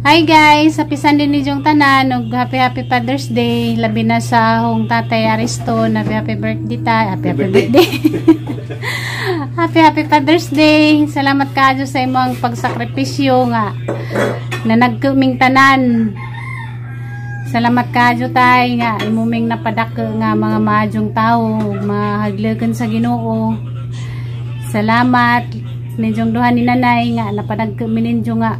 Hi guys, happy Sunday ni Jong tanan ug happy happy Father's Day, labi na sa ahong Tatay Ariston. Happy happy birthday ta, happy happy birthday. Happy happy Father's Day. Salamat kaayo sa imong pagsakripisyo nga na nagkuming tanan. Salamat kaayo, tay, nga imong napadako nga mga maadyong tao ug mahaglagan sa Ginoo. Salamat ninyong duha ni nanay nga napadagko mi ninyo nga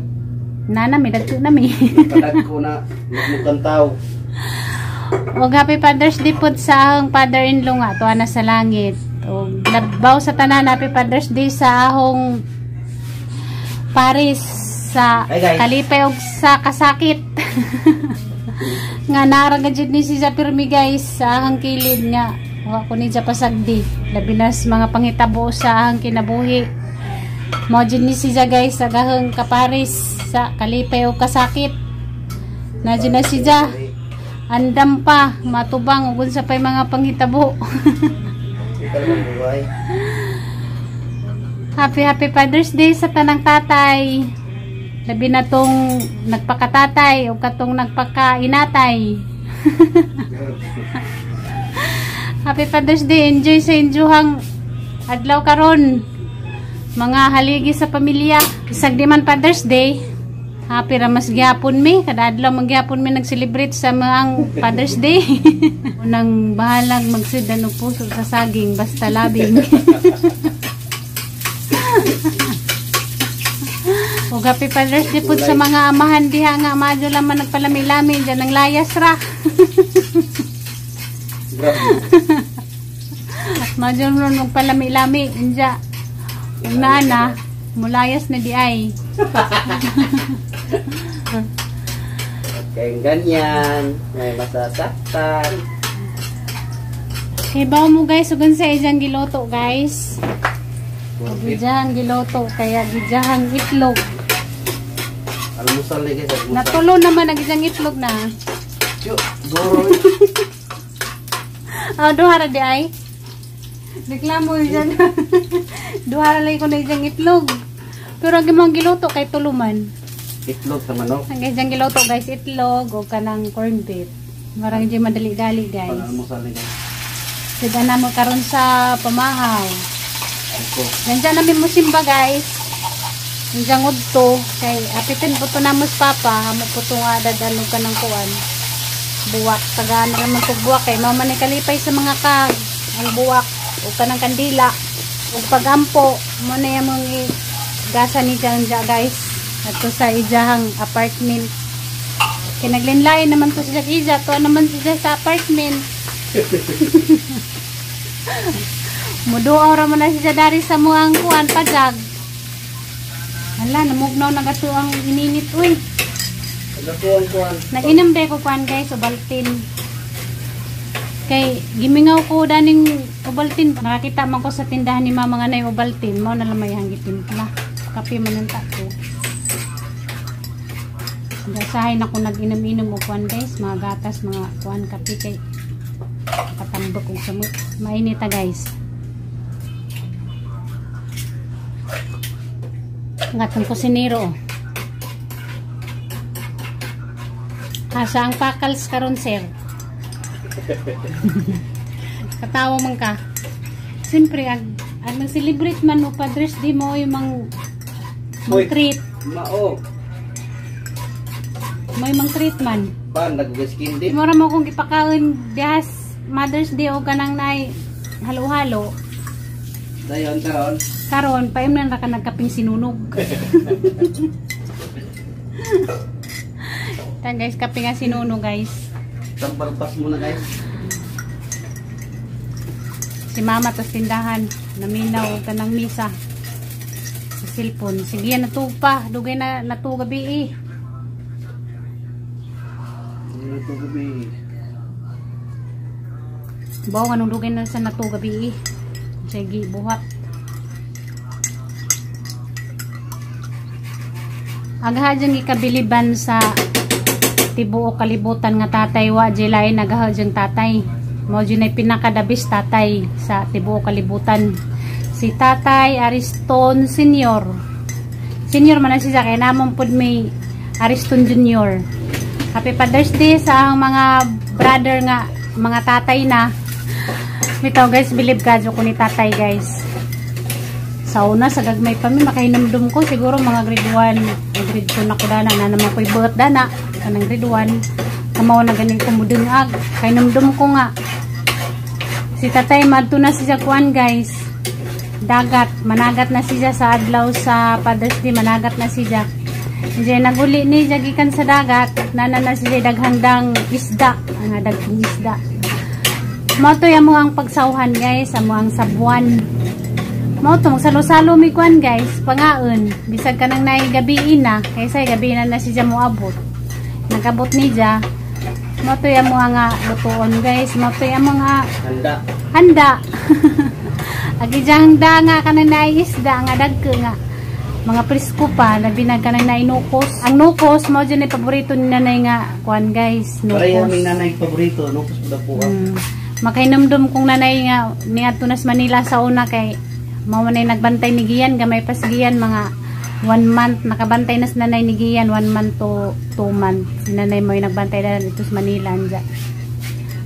nana mi dagko nami. Padag ko na mukhang tao. Og happy Father's Day pod sa ahong father-in-law nga tuwa na sa langit. Og labaw sa tanan, happy Father's Day sa ahong Paris sa Hi, guys. Kalipay og sa kasakit. Nga naa ra jud ni siya pirmi, guys, sa ahong kilid nga wa ko ni siya pasagdi. Labi na sa mga panghitabo sa ahong kinabuhi. Mao jud ni siya, guys, sa gahong kaparis sa kalipay og kasakit. Na jud na siya andam pa matubang ug unsa pay mga panghitabo. Ikaw buhay. Happy happy Father's Day sa tanang tatay. Labi na tong nagpakatatay o katong nagpakainatay. Happy Father's Day. Enjoy sa inyohang adlaw karon. Mga haligi sa pamilya. Isag di man Father's Day, happy ra mas gyapon mi. Kada adlaw man gyapon mi nag-celebrate sa mga Father's Day. Unang bahalag magsidan og puso sa saging basta labing. Ug happy Father's Day pud sa mga amahan diha nga madyo laman nagpalami-lami dyan ang layas ra. Grabe. Madyo lang nagpalami-lami inja. Ug naa na mulayas na di ay. Kaya ganyan, may masasaktan. Kay bawo mo, guys, ug unsa ijang giluto, guys? Ug ijang giluto kaya gijahang itlog. Almusal ni, guys, almusal. Natulo naman ang ijang itlog na. Yo, goro. Ah, duha ra di ay. Reklamo dyan. Duha ra lang ko na ijang itlog. Pero ang imong giluto kay tuluman. Itlog sa manok. Ang ijang giluto, guys, itlog o kanang corned beef. Marang di madali-dali, guys. Pang almusal ni, guys. Sida na mo karon sa pamahaw. Ako. Nandiyan namin mo simba, guys. Nandiyan udto kay apitin po to namo sa papa, amo po to nga dadalo ka ng kuan. Buwak tagaan na naman to buwak kay mao man ni kalipay sa mga kag ang buwak ug kanang kandila ug pagampo mo na yamong gasa ni dyan dya, guys, adto sa ijahang apartment kay naglinlain naman to siya ija to naman siya sa apartment. Muduaw ra man na siya dari sa muang kuan pajag. Hala, namugnaw na gato ang ininit, uy. Nagatuan kuan. Nag-inom day ko kuan, guys, Ovaltine. Kay gimingaw ko daning Ovaltine. Nakakita man ko sa tindahan ni mama nga nay Ovaltine, mao na lamay ang gitimpla. Kape man ang ko. Gasahin ako nag-inom-inom og kuan, guys, mga gatas, mga kuan, kape kay katambak og samot. Mainit ta, guys. Ang atong kusinero. Oh. Asa ang pakals karon, sir? Katawa man ka. Siyempre, ag nag-celebrate man o Father's Day mo yung mang Uy. treat. Mao. Mo yung mang treat man. Pan naggaskin Di din. mo ra mo kung gipakaon dihas Mother's Day o kanang nay halo-halo. Dayon karon. Karon paimnan ra ka nagkaping sinunog. Tan, guys, kape nga sinunog, guys. Tambalpas muna, guys. Si mama tas tindahan, naminaw og kanang misa. Sa cellphone. Sige natug pa, dugay na natug gabi eh. Ito gabi. Bawo anong dugay na sa natug gabi eh. Sige, buhat. Agaha dyan ikabiliban sa tibuok kalibutan nga tatay wa jilay nagaha dyan tatay. Mao dyan ay pinakadabis tatay sa tibuok kalibutan. Si Tatay Ariston Senior. Senior man na siya kay namon pud may Ariston Jr. Happy Father's Day sa ang mga brother nga mga tatay na. Bitaw guys, believe kadyo ko ni tatay, guys. Sa una, sa gagmay pa mi, makahinumdum ko siguro mga grade 1 o grade 2 na ko dana na naman ko'y buot dana kanang grade 1 kamaw na ganing kumudungag kahinumdum ko nga si tatay madto na siya kuan, guys, dagat. Managat na siya sa adlaw sa Father's Day, managat na siya. Diyan naguli ni siya gikan sa dagat, nana na siya daghandang isda, ang daghang isda. Mao to amo ang pagsawhan, guys, amo ang sabuan. Mao to magsalo-salo mi kuan, guys, pangaon. Bisag kanang naay gabi na, kaysa gabi na na siya moabot. Nagabot ni siya. Mao to amo ang lutuon, guys. Mao to amo nga Handa. Handa. Agi handa nga kanang naay isda nga dagko nga mga presko pa, labi na kanang naay nukos. Ang nukos mao jud ni paborito ni nanay nga kuan, guys, Pareha nukos. aming nanay paborito. Nukos mo po. Makahinumdum kong nanay nga niadto nas Manila sa una kay mao man ay nagbantay ni Gian, gamay pas Gian, mga one month nakabantay na sa nanay ni Gian, one month to 2 months si nanay mo ay nagbantay na dito sa Manila. Anja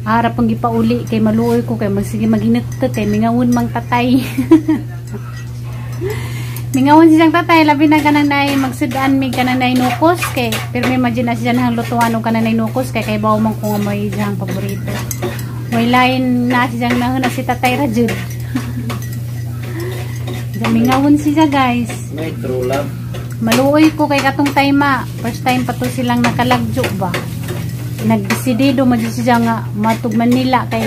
ara pang gipauli kay maluoy ko kay magsige maginagtag kay mingawon mang tatay. Mingawon siyang tatay, labi na kanang nay magsud-an mi kanang nay nukos kay pero may imagine na siya nang lutuan og kanang nay nukos kay bawo man ko nga may siyang paborito. May lain na siyang nahuna si tatay ra jud. Diyan mingawon siya, guys. May true love. Maluoy ko kay katong time, first time pa to silang nakalagjo ba. Nagdesidido man jud siya nga matug Manila kay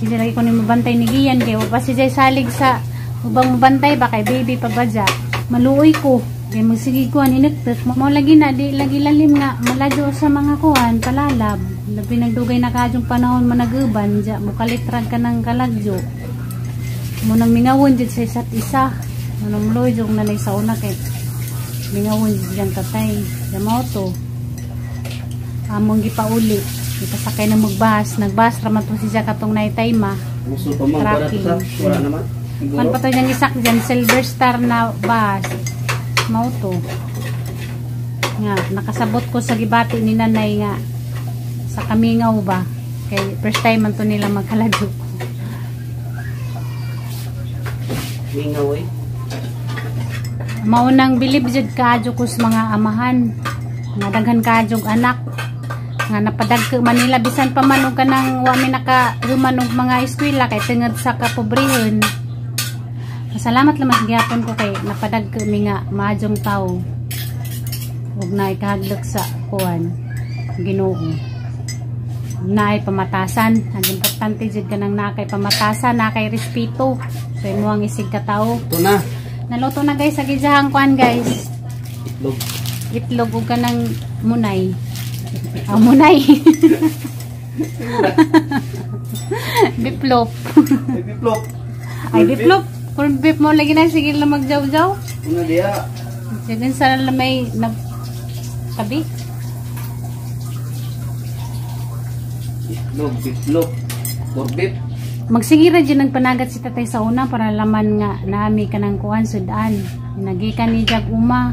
siya lagi ko ni mabantay ni Gian kay wa pa siya salig sa ubang mabantay ba kay baby pa ba dya. Maluoy ko kay magsige kuan hinagtak mao lagi na di lagi lalim nga maladyo sa mga kuan palalab, labi nagdugay na kadyong panahon managuban dya mukalitrag ka ng kalagyo mo nang mingawon jud sa isa't isa mo nang maluoy jud nanay sa una kay mingawon jud siyang tatay. Dya mao to among gipauli, ipasakay na magbas, nagbas ra man to siya katong naitay ma. Muso pa man para Tracking. sa wala naman. Siguro. Kan pa to niyang isak dyan, Silver Star na bus. Mao to. Nga, nakasabot ko sa gibati ni nanay nga sa kamingaw ba. Kay first time man to nila magkaladyo. Mingaw eh. Maunang bilib jud kaadyo ko sa mga amahan. Nga daghan kaadyog anak. Nga napadagko Manila bisan pa man og kanang wa mi naka human og mga eskwela kay tungod sa kapobrehon. Pasalamat lang gihapon ko kay napadagko mi nga maadyong tao. Ug na ikahadlok sa kuan Ginoo. Naay pamatasan. Ang importante jud kanang naa kay pamatasan, naa kay respeto sa imong isig ka tawo. Ito na. Naluto na, guys, sa gijahang kuan, guys. Itlog. Itlog ug kanang munay. Ah, munay. Biplop. Ay, biplop. Ay, biplop. Corn beef mo lagi na sige lang magjaw-jaw. Una diya. Sige sa may nag tabi. Itlog, biplop. Corn beef. Magsige ra jud nagpanagat si tatay sa una para laman nga naami kanang kuan sudan. Nagikan ni Jag uma.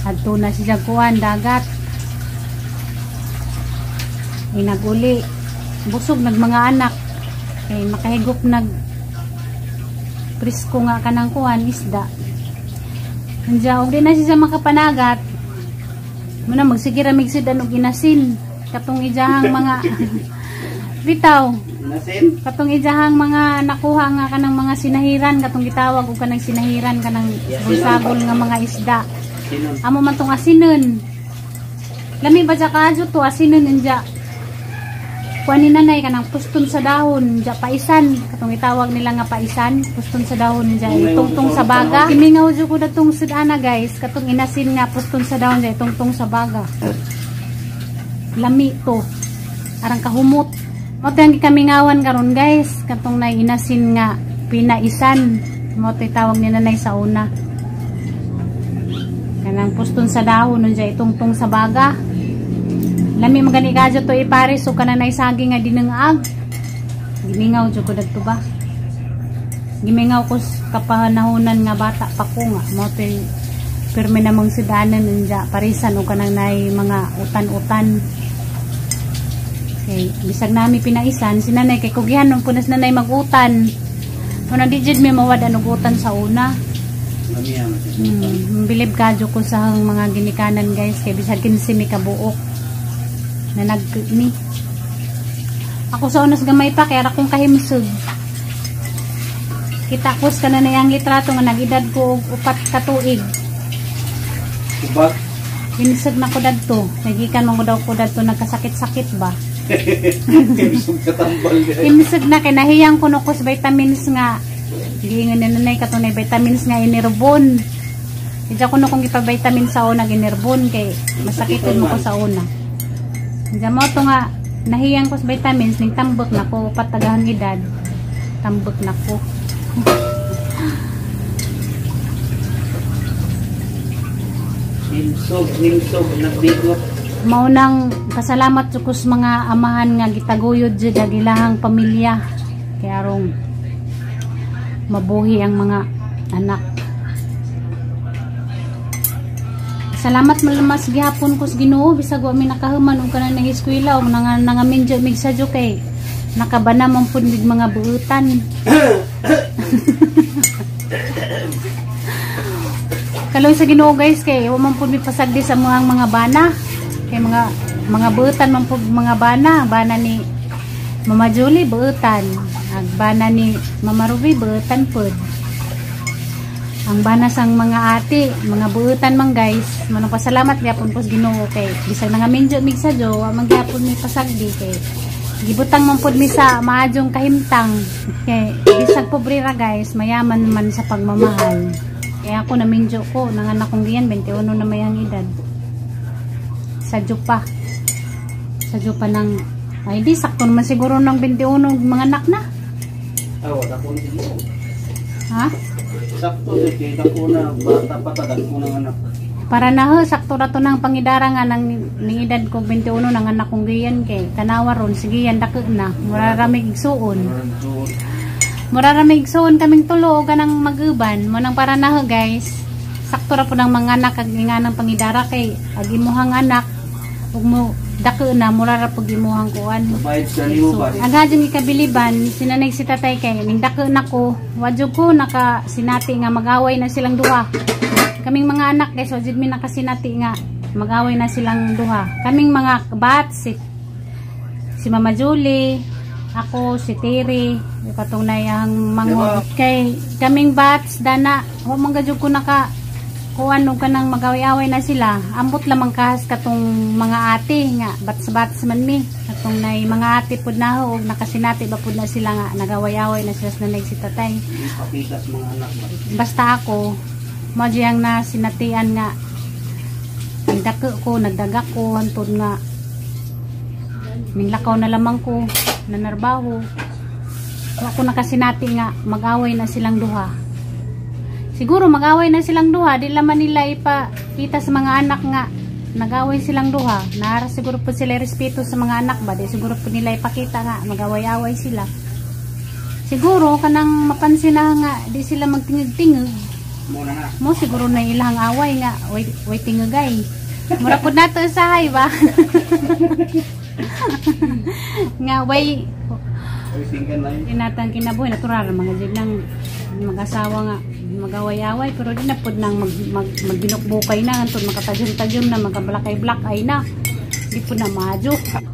Adto na si Jag kuan dagat. Inaguli. Busog nag mga anak. Kay makahigop nag presko nga kanang kuan isda. Anja og di na siya makapanagat. Muna magsige ra mig sudan og inasin katong ijahang mga bitaw. Nasin. Katong ijahang mga nakuha nga kanang mga sinahiran, katong gitawag og kanang sinahiran, kanang sagol nga mga isda. Sinon. Amo man tong asinon. Lami ba siya kaadyo to asinon anja. Kuan ni nanay kanang puston sa dahon, dya paisan, katong itawag nila nga paisan, puston sa dahon dya itungtong sa baga. Kimingaw jud ko datong sudana, guys, katong inasin nga puston sa dahon dya itungtong sa baga. Lami to. Arang kahumot. Mao to ang gikamingawan karon, guys, katong nay inasin nga pinaisan. Mao to tawag ni nanay sa una. Kanang puston sa dahon dya itungtong sa baga. Lami magani kadyo to ipares og kanang nay saging nga dinangag. Gimingaw jud ko dadto ba. Gimingaw ko sa kapanahonan nga bata pa ko nga mao to'y Pirmi namang sudanan unja parisan o kanang nay mga utan-utan. Okay, bisag nami pinaisan si nanay kay kugihan nung punas nanay magutan. Muna di jud mi mawad og utan sa una. Bilib kadyo ko sa mga ginikanan guys kay bisag 15 mi kabuok na nag mi. Ako sa unas gamay pa kay ra kong kahimsog. Kita ko sa kanan ang litrato nga nag-edad ko og 4 ka tuig. Ubag. Himsog na ko dadto. Nagikan man ko daw ko dadto nagkasakit-sakit ba. Himsog ka tambal. Himsog na kay nahiyang kuno ko sa vitamins nga. Giingon ni nanay katunay vitamins nga inerbon. Idya kuno kong gipa-vitamin sa una ginerbon kay masakiton mo ko sa una. Idya mo to nga nahiyang ko sa vitamins ning tambok na ko patagahang edad. Tambok na ko. Himsog, himsog, nagbigot. Maunang pasalamat jud ko sa mga amahan nga gitaguyod jud ang ilahang pamilya kay arong mabuhi ang mga anak. Salamat malamas gihapon ko sa Ginoo bisag wa mi nakahuman og kanang nag-eskwela og nangaminjo mig sadyo kay nakabana man pud mig mga buutan. Kalong sa Ginoo guys kay wa man pud mi pasagdi sa mga bana. Kay mga buutan man pud mga bana, bana ni Mama Julie buutan, ag bana ni Mama Ruby buutan pud. Ang bana sang mga ate, mga buutan man guys. Manong pasalamat gyapon ko sa Ginoo kay bisag nangaminjo mig sadyo, wa man gyapon mi pasagdi kay gibutang man pud mi sa maadjong kahimtang. Kay bisag pobre ra guys, mayaman man sa pagmamahal. Kaya ako naminjo ko, nanganak kong giyan 21 na may ang edad. Sadyo pa. Sadyo pa ng ay di sakto naman siguro ng 21 mga anak na. Ah, wala ko siguro. Ha? Sakto eh, kay dako na bata pa ta dako ng anak. Para na ho, sakto ra to nang pangidara nga nang ning edad ko 21 nang anak kong giyan kay tanawa ron sige yan dako na. Mura ra mig igsuon. Mura ra mig igsuon kaming tulo og kanang mag-uban. Mo nang para na ho guys. Sakto ra po nang mga anak ag inganang pangidara kay ag imuhang anak ug mo dako na mura ra pug imuhang kuan. Bayad sa nimo ba? Ang hadyong ikabiliban sinanay si tatay kay ning dako na ko, wadyo ko naka sinati nga mag-away na silang duha. Kaming mga anak guys, wajud mi nakasinati nga mag-away na silang duha. Kaming mga bat si Mama Julie, ako si Terry, katunay ang manghod. Kay kaming bats dana, wa man gajud ko naka kuan og kanang mag-away-away na sila. Ambot lamang kahas katong mga ate nga bats-bats man mi. Katong nay mga ate pud na ho og nakasinati ba pud na sila nga nagaway-away na sila sa nanay si tatay. Papitas mga anak ba. Basta ako mo diyang na sinatian nga nagdako ko, nagdaga ko hantod nga minlakaw na lamang ko nanarbaho. Wa ko nakasinati nga mag-away na silang duha. Siguro mag-away na silang duha, di laman nila ipakita sa mga anak nga nag-away silang duha. Nara siguro po sila respeto sa mga anak ba, di siguro po nila ipakita nga mag-away-away sila. Siguro kanang mapansin na nga di sila magtingig-tingig. Muna na. Mo siguro na ilang away nga way tingigay. Mura pud nato usahay ba. Nga way tinatang kinabuhi natural mga jud nang mag-asawa nga mag-away-away pero di na pud nang magbinukbukay na hantod makatadyom-tadyom na magkablakay-blakay na di pud na maadyo.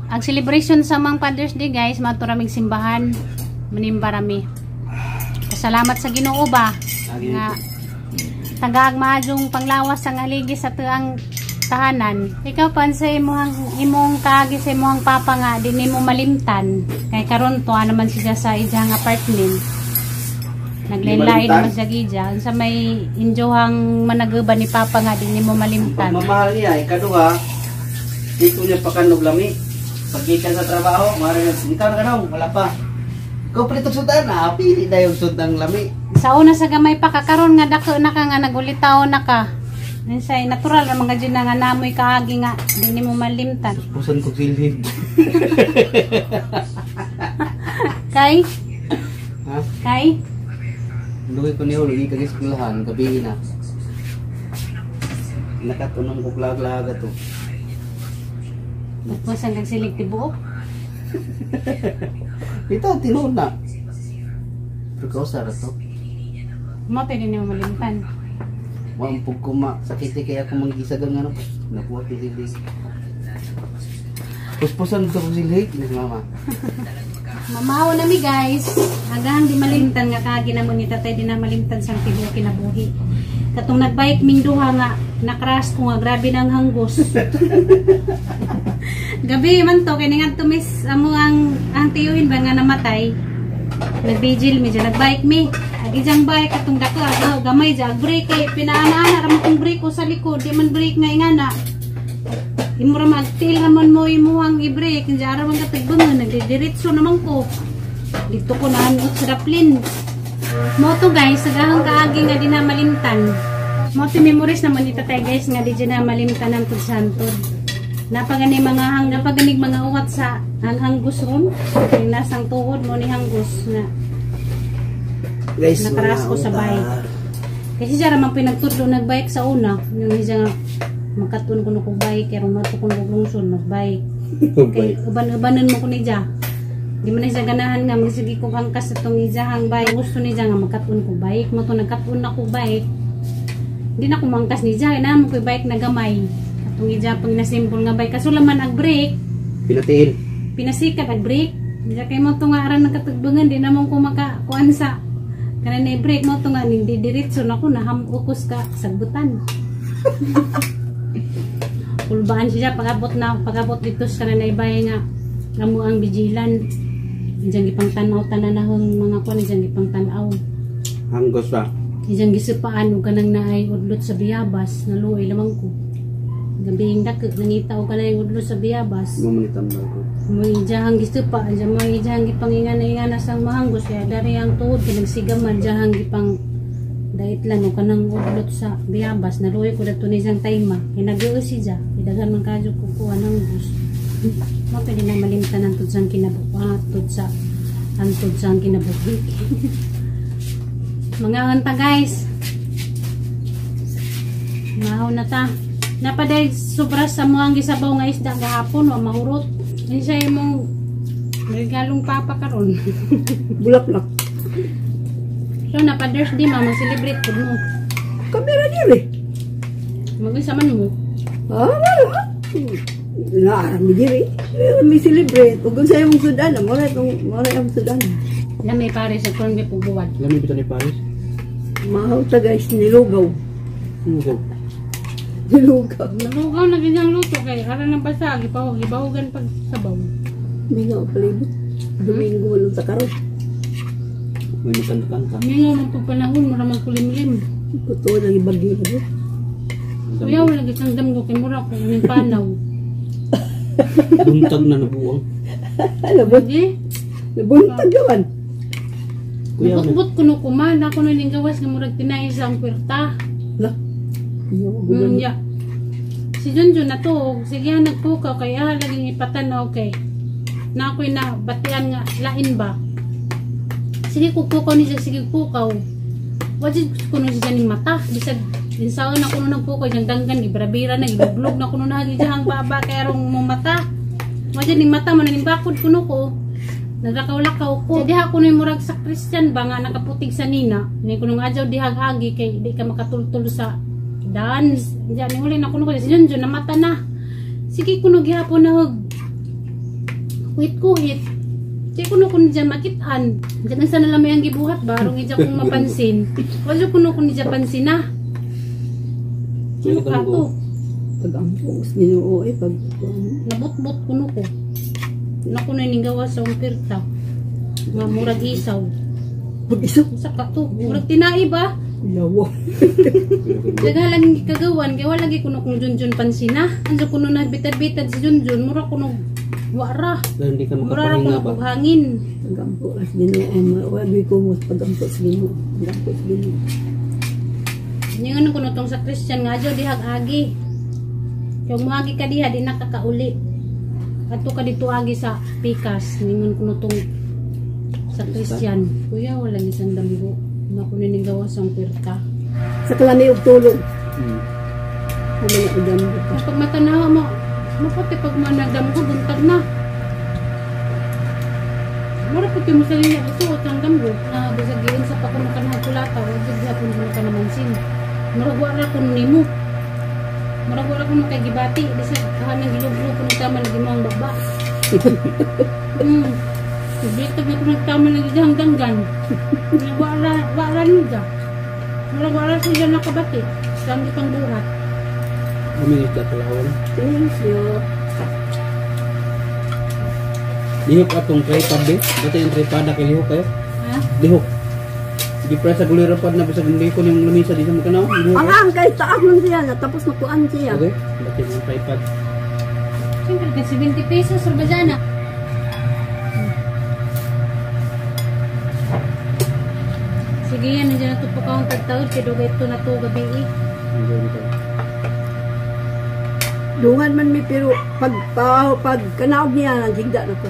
Ang celebration sa mga Father's Day guys, maadto raming simbahan, manimba rami. Pasalamat sa Ginoo ba nga tagaag maadyong panglawas ang haligi sa tuang tahanan. Ikaw pan sa imong kaagi sa imong papa nga di nimo malimtan kay karon tuwa naman siya sa iyang apartment. Naglain-lain naman siya gidya. Unsa may injohang managuban ni papa nga di nimo malimtan. Pagmamahal niya ikaduha dito niya pakanog lami. Paggikan sa trabaho, mara ikaw na kanong wala pa. Ikaw palitog sudan na, pili na yung sudang lami. Sa una sa gamay pa kakaron nga dako na ka nga nagulitaw na ka. Unsay natural ra mga jud na nga namoy kaagi nga di nimo malimtan. Puson kog silhid. Kay? Ha? Kay? Lugi ko niyo, lugi kag eskwelahan, gabi na. Nakatunong ko lag-laga to. Tapos ang nagsilig tibuok. Ito, tinuod na. Pero kausa ra to. Mo pwede nimo malimtan. Wampug ko ma. Sakit kaya ako manggisagang ano. Nakuha ko silig. Puspusan to ko silig. Ni mama. Mamaw na mi guys. Hanggang di malimtan nga kagi na mo ni tatay di na malimtan sang tibuok kinabuhi. Katong nagbike ming duha nga nakras ko nga grabe na ang hanggos. Gabi man to kay ningadto miss amo ang tiyuhin ba nga namatay. Nagbigil mi dyan, nagbike mi. Ag ijang bike katong dako ah, gamay dyan ag brake kay pinaana-ana ra man kong brake ko sa likod, di man brake nga ingana. Imo ra magtil ramon mo imuhang i-brake, hindi ara man katagbangon, nagdidiretso naman ko. Dito ko naanot sa daplin. Mo to guys, sagahang kaagi nga di na malimtan. Mo to memories naman ni tatay guys nga di dyan na malimtan ang tudsantod. Napagani mga hang napaganig mga uwat sa ang hanggus ron. Yung nasang tuhod mo ni hanggus nga. Guys, Nakaras ko sa bike. Kasi siya ramang pinagtudlo nagbike sa una. Yung isa nga makatun ko ko bike kaya mato ko kog lungsod magbike. Kay uban-ubanan mo ko ni ja. Di man na siya ganahan nga magsige kog angkas sa tong ijahang bike. Gusto ni ja nga makatun ko bike. Mo to nagkatun na ko bike. Di na ko mangkas ni ja. Kaya mo ko bike na gamay. Atong ija pang nasimpol nga bike. Kaso laman ag brake, Pinatiin. pinasikat ag brake. Diya kay mo to nga aran nagkatugbangan di namon ko makakuan sa kanang na brake mo to nga ning didiretso na ko nahamukos ka sagbutan. Kulbaan siya pagabot na pagabot dito sa kanang naibay nga amo ang bijilan. Diyan gipang tan-aw tanan nahong mga kuan diyan gipang tan-aw. Hanggos pa. Diyan gisupaan og kanang naay udlot sa biyabas naluoy lamang ko. Gabing dako nangita og kanang udlot sa biyabas. Mo man itambal ko. Mo ijahang gisupa, diyan mo ijahang gipangingana-ingana sang mahanggos kaya dari ang tuhod kay nagsigaman jahang gipang daitlan o kanang udlot sa biyabas naluoy ko dato ni isang tayma kay nag-usi siya daghan man kadyo ko kuha ng bus. Mo pwede na malimtan ang tud sang kinabuhi sa ang tud sang kinabuhi. Mga anta guys. Mahaw na ta. Napaday sobra sa mga gisabaw nga isda gahapon wa mahurot. Ini siya imong regalong papa karon. Bulaklak. So na Father's Day ma mag-celebrate pud mo. Kamera diri. Mag-isa man mo. Ah, wala. Naaram mi diri. Mi celebrate. Ug sa imong sudan, mo ra itong mo ra imong sudan. Lamay pare sa corn beef ug buwad. Lami bitaw ni Paris. Mahaw ta guys, nilugaw. Ano Nilugaw. Nalugaw na ganyang luto kay aran ng basa gipahog gibahugan pag sabaw. Mingaw palibot. Domingo walang sa karon. May makanta-kanta. Mingaw man pag panahon mura man kulimlim. Totoo lang ibagyo na. Kuya wala gid sang damgo kay mura ko ning panaw. Buntag na nabuang. Labot, Di? nabuntag naman. Kuya, Nabutbut kuno kuman ako na ning gawas nga murag tinay sa ang puwerta. La. Iyo, Ya. Si Junjun na to, sige nagpukaw kay laging ipatanaw kay na ako'y na batian nga lain ba. Sige kukukaw ni siya, sige pukaw. Wajid kuno siya ning mata, bisag insaon na kuno nagpukaw diyang danggan gibrabira na gibuglog na kuno na diyang baba kay arong mo mata. Wajid ning mata mo na ning bakod kuno ko. Naglakaw-lakaw ko. Diha kuno yung murag sa Christian ba nga nakaputig sa nina. Ni kuno nga adyaw dihag agi kay di ka makatultol sa dance. Diyan ni huli na kuno ko si Junjun na mata na. Sige kuno gihapon na hog. Kuhit-kuhit. Di kuno kuno diyan makitaan. Diyan sa na lamay ang gibuhat ba arong ija kong mapansin. Wala kuno kuno diyan pansin na. Kuno ka to. Pag ang pus Ginoo eh pag Nabutbut kuno ko. Naku na ning gawas sa umpirta. Nga murag isaw. Pag isa Usa ka to. Murag tinai ba? yawa. Daga lagi kagawan kay wala lagi kuno kung Junjun pansina. Anjo kuno na bitad-bitad si Junjun mura kuno wara. Dahil hindi ka Mura ra makapahinga kuno ba? kog hangin. Pag ang pus Ginoo, wala ko mo pag ang pus Ginoo. Pag ang pus Ginoo. Ningon kuno tong sa Christian nga adyo dihag agi. Kung moagi ka diha di nakakauli. Adto ka dito agi sa pikas ningon kuno tong sa Christian. Kuya wala ni sang damgo. Naku ni ning gawas ang puwerta. Sa kalami og tulog. Ano na damgo ka. Pag matanaw mo, maputi pag mga nagdamgo, buntag na. Mura puti mo sa linya, isuot ang damgo. Na bisagiin sa pakuno ka ng kulata, o gihapon kuno ka naman sin. Murag wala kuno nimo. Murag wala kuno kay gibati, bisag kahanang giluglo kuno tama lagi mo ang baba. Bitag na kuno tama lagi dihang danggan. Wala wala niya. Murag wala siya nakabati. Sa ang pang buhat. Luminis ka tulawon. Thank you. Lihok atong tripod be. Dati yung tripod kay lihok kayo. Ha? Lihok. Di pa sa gulira pod na bisag hindi ko yung lamisa di sa makanaw. Lihok. Ang kay taas man siya, tapos nakuan siya. Okay. Dati yung tripod. Siyempre, kay 70 pesos, ba dyan ah? Sige yan, nandiyan na ito po kaong tagtaod, kaya dugay ito na ito gabi eh. Enjoy ko. Dungan man mi pero pag pa, pag kanaog niya nagigda na ko.